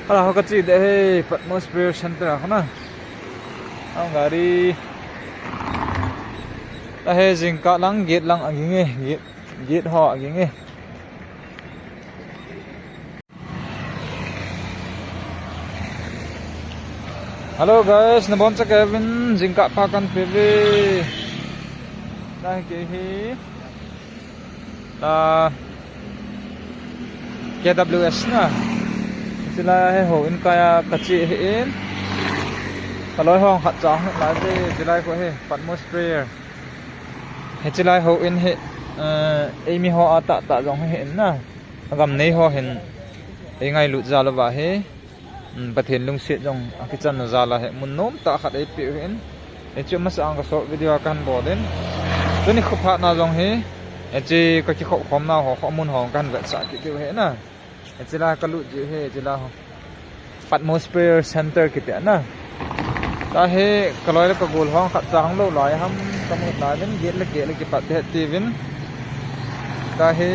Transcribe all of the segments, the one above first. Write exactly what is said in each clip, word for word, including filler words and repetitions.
Hala ho kache de hi, Patmos Prayer Center a kona. Ang gari. Tahe jingkah lang, gate lang aging e, gate, gate ho aging e. Hello guys, nabonchauvin, jingkah pha kahin peuve. Tahe kei hi. Ah, K W S na. Chulai hi houin kaiya kache ahin. Kaloi ho khatcha hung lhung lai e, chulai kho hi Patmos Prayer. Hichelai houin hi, eh, eimi ho a tahtah jong hi ahin na. Agam nei ho hin eingailut jal uva hi. Um, Pathen lungset jong akichan jal a hi mun nomtah khat eipeh u ahin. Hichu masang ka short video a kahin bol in. Tuni khophatna jong hi, hiche kakikhop khomna ho, khomun ho kahin vetsah kit diu ahi na. Hiche la kalut jiu ahi, hiche la ho. Patmos Prayer Center kiti na. Tahi kaloi le kagol ho khatcha hung lhung lai ham, kamu lai uvin, gate le gate le kipat ding ahi tiuvin. Tahi.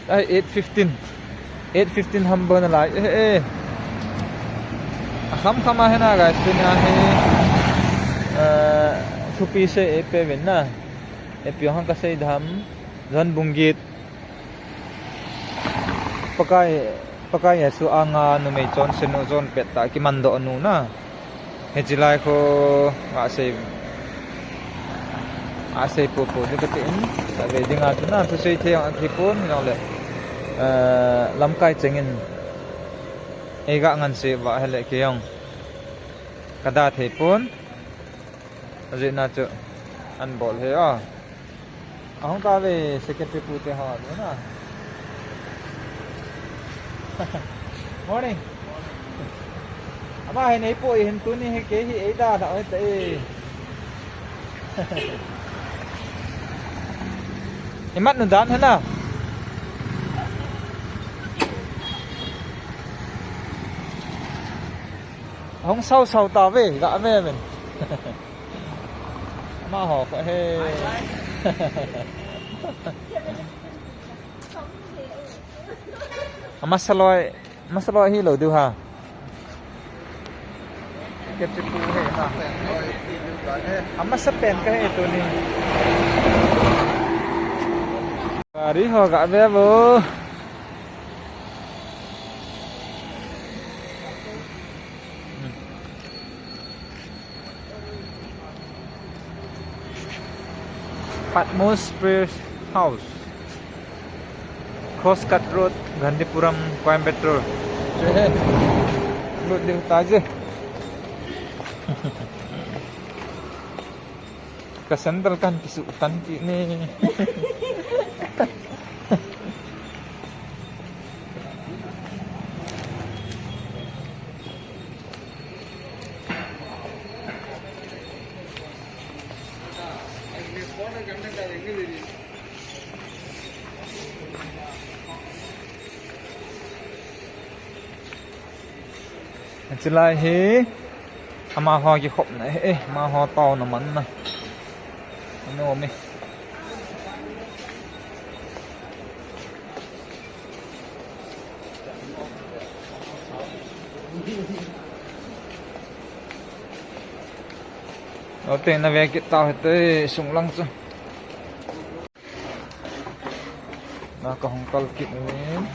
Ai, eight fifteen. Eight fifteen ham bou nalai. Eh, eh. Akham kham ahi na, guys. Tuni ahi, eh, thupi sei eipe uvin na. Ipi ham kasei ding ham. John bung get. Pakai, Pakai Jesu anga numei chonse nu jon pet tah kimandoh nu na. Hiche lai kho, asei, asei popo ding kati in, ave ding a tuna, thusei thei jong ahi pon, jong le, eh, lamkai cheng in, eiga ngansi uva ahile kei jong, kada thei pon, ajeh na chu, ahin bol ahi a. Ahung tave secretary pu te ho na. Morning. Ama hin eipoi hin tuni hi kei hi eida da oi te. Imat nu dan hana. Ahung sau sau tave, ga ve men. Amaho kho he. Amasa loi, amasa loi hilou diu ham. Kep chipu he na. Amasa pen kahi tuni. Gari ho ga ve vo. Patmos Prayer House. Cross Cut Road, Gandhipuram, Coimbatore. Lut ding taje. Ka sandal kahin kisuh tan kit e. Hiche lai hi amaho kikhopna ahi, amaho taona manna. Anom e. Ate na ve kit tau hite sung lang chu. Na kahung kal kit uvin.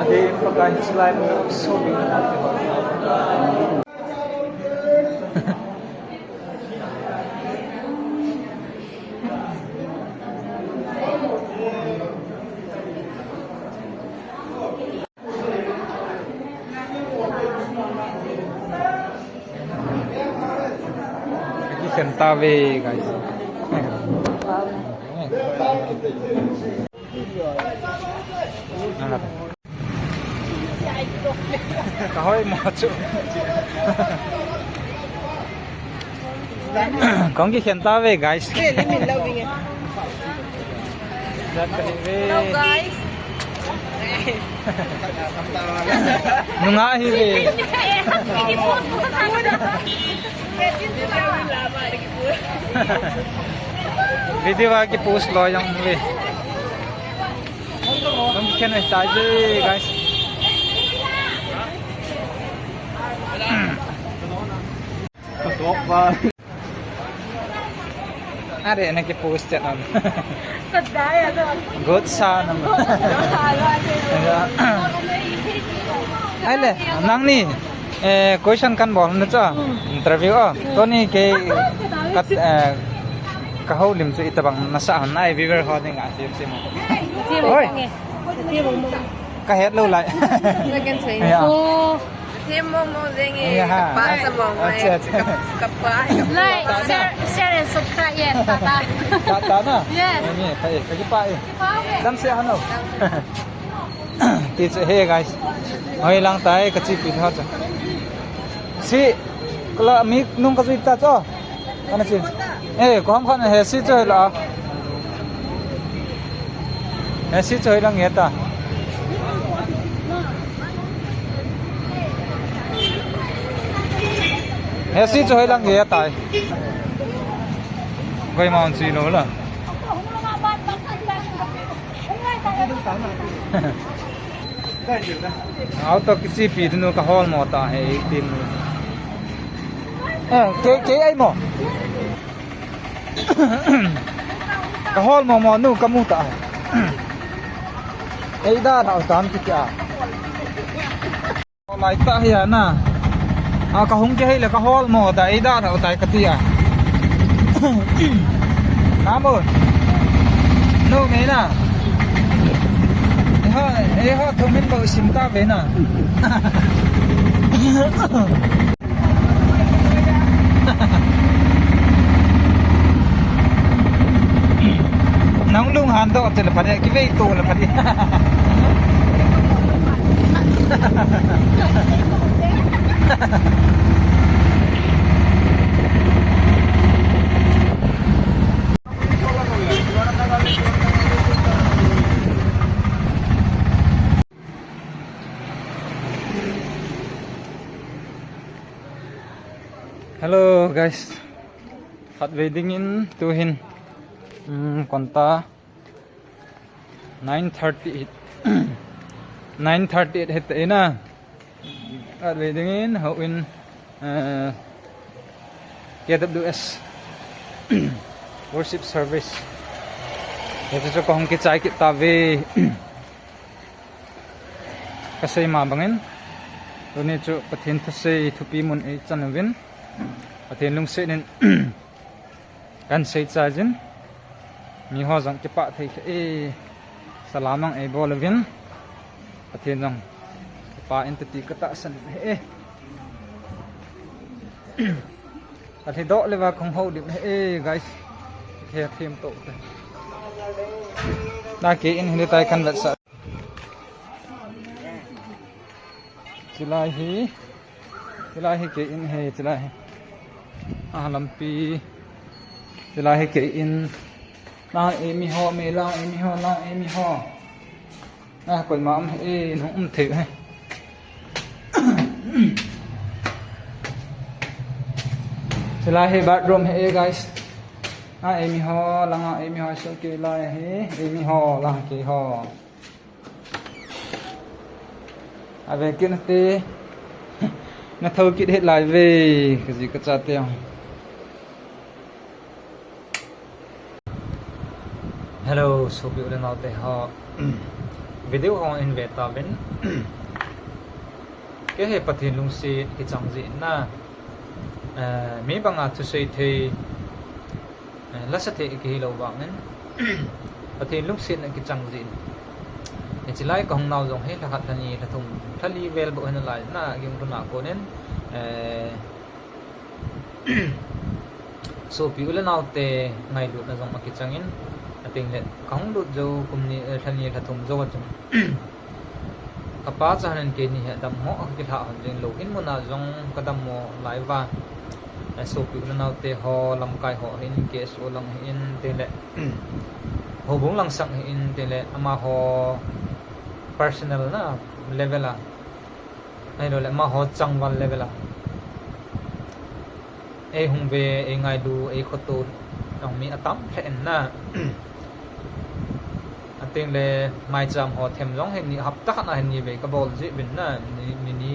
Dave, guys, lai mo so. Kikhen tave, guys. Kahoi mo chu. Kong kikhen tave, guys. Hello, guys. Nunga hi ve. Video a kipost lou jong ve. Kong kikhen tave, guys. Are, na kipost chat on. Good sa naman. Ai le, nangni, eh, question kan bol na cha. Interview, oh. Tuni kei kat, eh, kahoulim chu itobang nasa ham, ai viewer ho ding a sim sim. Oi. Kahet lou lai. Second swing. Yeah. Oh. Thim mong mong jeng e, yeah, kapa sa mong e. Acha, acha. Kapa, kapa. Like, share, share and subscribe. Yes, tata. Tata na? Yes. Ni, pa e, kakipa e. Kipa e. Dam se hano. Ti chu, hey guys. Hoi lang tai, kachepi tha cha. Si, kala mi nung kajui ta cho. Kana chin. Eh, ko ham khan he si choi la. He si choi lang ye ta. He si choi lang ye ta. Koi ma chi lo la. Auto kichepi tunu kahol mo ta he tin. Eh, ke, ke ai mo. Kahol mo mo nu kamu ta. Ei da na tan ki kya. Lai ta hi a na. A kahung ke hei le kahol mo ta, ei da na tai kati a. Namu. No me na. Ei ha, ei ha, thumin bo sim ta ve na. Nang lung han to, te le pha de, kivei to le pha de. Hello guys. Khatvei dingin tuhin, um, konta nine thirty-eight. Nine thirty-eight hita ina. Khatvei dingin houin, uh, K W S worship service. Hita chu kahung kichai kit tave. Kasei ma bangin, tuni chu Pathen thusei thupi mun eichan uvin, Pathen lungset in kahin seichai jin, miho jong kipah thei lheh e, salam jong eibol uvin, Pathen jong kipah in tati katahsan lheh e. Kalhi doh leuva kahung houlim lheh e, guys. Khe them to te. Na ke in hini tai kan vetsah. Chilai hi, chilai hi ke in hi, chilai hi. A lampi. Chilai hi ke in. Na e mi ho, me la e mi ho, la e mi ho. A koima um e, nung um thei he. Chilai hi bathroom hi e, guys. A e mi ho, langa e mi ho, so ke lai hi, e mi ho, lang ke ho. Ave kit nate. Na thou kit het lai ve, kaji kachate. Hello, sopi u le naote ho. Video hung in ve tauvin. Kei hi Pathen lungset kichang jeh in na, eh, mi banga thusei thei, eh, lasa thei kihi lou vangin, Pathen lungsetna kichang jeh in. Hiche lai kahung nau jong hi lha khat, lha ni, lha thum, lha li vel bou hi nalai na, ging lhun a kon in, eh, sopi u le nau te ngailutna jong akichang in, ating le kahung lut jou kum ni, eh, lha ni lha thum jou a chun, kapa cha hin keini hi adammo a kakilha hon jing lou in mun a jong kadammo lai uva. Eh, sopi u le nau te ho, lamkai ho hin, K S O lang hin, ating le houbung lang sang hin, ating le amaho personal na level a, ahilou le amaho changval level a, ei hung ve, ei ngailu, ei khoto, jong mi atam lheh in na. Ating le maicham ho them jong hin ni, hapta khat a hin ni vei kabol jeh uvin na, ni, ni, ni,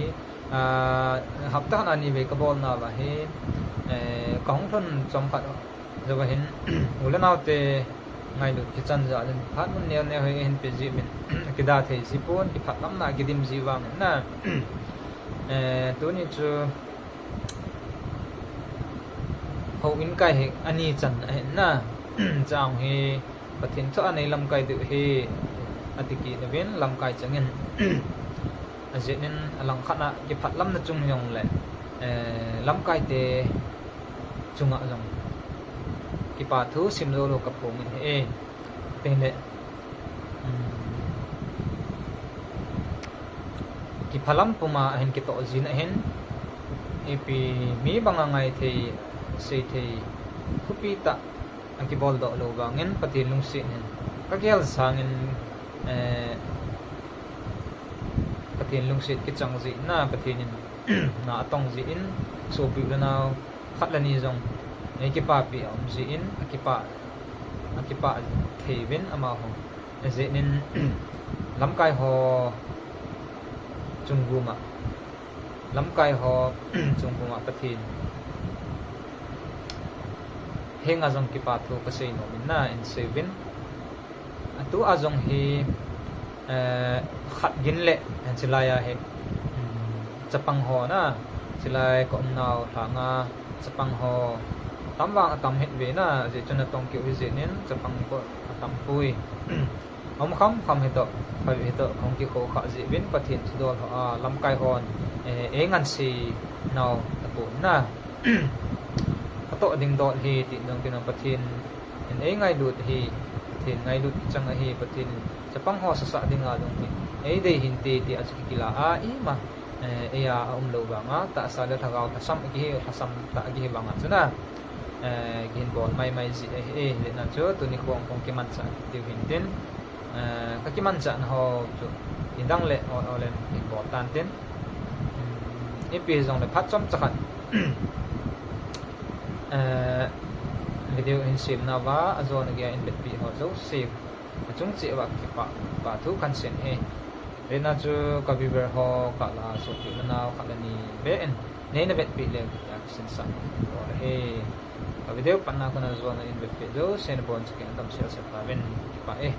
ah, hapta khat a ni vei kabol nauva hin, eh, kahung lhun chomkhat jouva hin, u le nau te ngailut kichan jal in, phat mun neo neo hi hin pe jeh uvin, kida thei ji pon, kiphalamna kidim ji vangin na. Eh, tuni chu houin kai hi ani chan ahin na. Chang hi Pathen thu a nei lamkai diu hi ati kit uvin, lamkai chang in. Ajeh in alang khat a kiphalamna chung jong le, eh, lamkai te chunga jong kipa thu sim jou lou kaphong in ahi. Ating le, um, kiphalam puma ahin kitoh jin ahin, ipi mi banga ngai thei, sei thei, thupi tah akibol doh lou vangin Pathen lungset hin kagel sangin, eh, Pathen lungset kichang jeh in na, Pathen in na atong jeh in, sopi u le nau khat le ni jong ei kipapi aum jeh in, akipa, akipa thei uvin amaho. Ajeh in lamkai ho chung guma, lamkai ho chung guma Pathen henga jong kipa thu kasei nom in na, in sei uvin. Atua jong hi, eh, khat gin le, eh, chilai a hi, um, chapang ho na, chilai ka um nau lhanga chapang ho tam vang atam hih uve na, ajeh chu natong keu hi jeh in chapang ko atam poi. Aum kham kham hitoh, pha hitoh, kahung kikho kha jeh uvin Pathen thudol ho a, lamkai hon, eh, ei ngansei nau tapon na. Katoh ding dol hi ti jong kin Pathen in ei ngailut hi, Pathen ngailut kichang ahi, Pathen in chapang ho sasah dinga jong hi ei dei hinte ti a chu kikila a, ima, eh, eia aum lou vanga, tahsa le lhagao lhasam kihi, lhasam tah kihi vanga chun a, eh, kihin bol mai mai ji ahi, eh, hijeh a chu tuni khong kahung kimanchah diu hin tin, eh, kakimanchah na ho chu nidang le ol ol in hin bol tan tin. Um, ipi hijongle phat chomcha khat, eh, video hin sem nauva, ajona geiya in vetpi ho jouse achung cheh uva kipa, kipa thu kahin sei e. Hijeh a chu ka viewer ho kah la sopi u le nau khat le ni beh in neina vetpi leu tia kasinsah bol ahi. Ka video patna kona jona in vetpi jouse nabonchauvin damsel sel tauvin, kipah e.